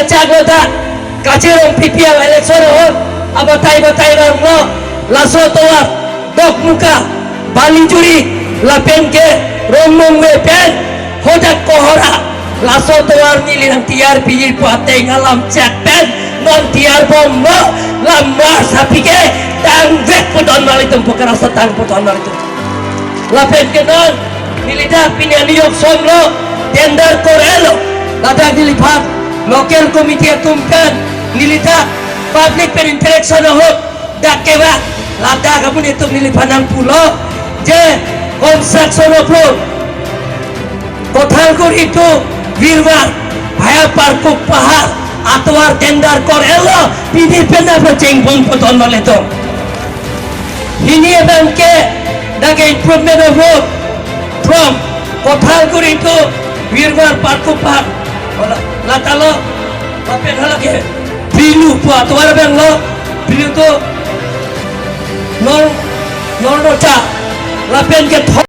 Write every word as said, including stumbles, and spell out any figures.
chak lo ta, kachirong pipi a election ahut, abatai batai bang lo, laso tovar, Dokmoka, Balijuri, lapen ke Rongmongve pen, hadak Kohora, laso tovar neli nangtiyar piji pu ateng alam chak pen, non tiyar bom lo, lam mar sapi ke, tangvek pu ton malitum pu karasa tang pu ton malitum. Lapen ke non, neli dak pini aniyok som lo, tender kor-et lo, ladak neliphan, local committee atum pen, neli dak, public pen interaction ahut, dak kevang, ladak amun itum neliphan nangpulo, je construction of road, Kothalguri to Virwar, via Parkup Pahar, atovar tender kor-et lo, pini pen apra chengpon pu ton malitum. Hini abang ke, dak improvement of road from Kothalguri to Virwar Parkup Pahar. Hala, lata lo, lapen hala ke, Pilu pu atovar abang lo, Pilu to, Nor, Nornocha, lapen ke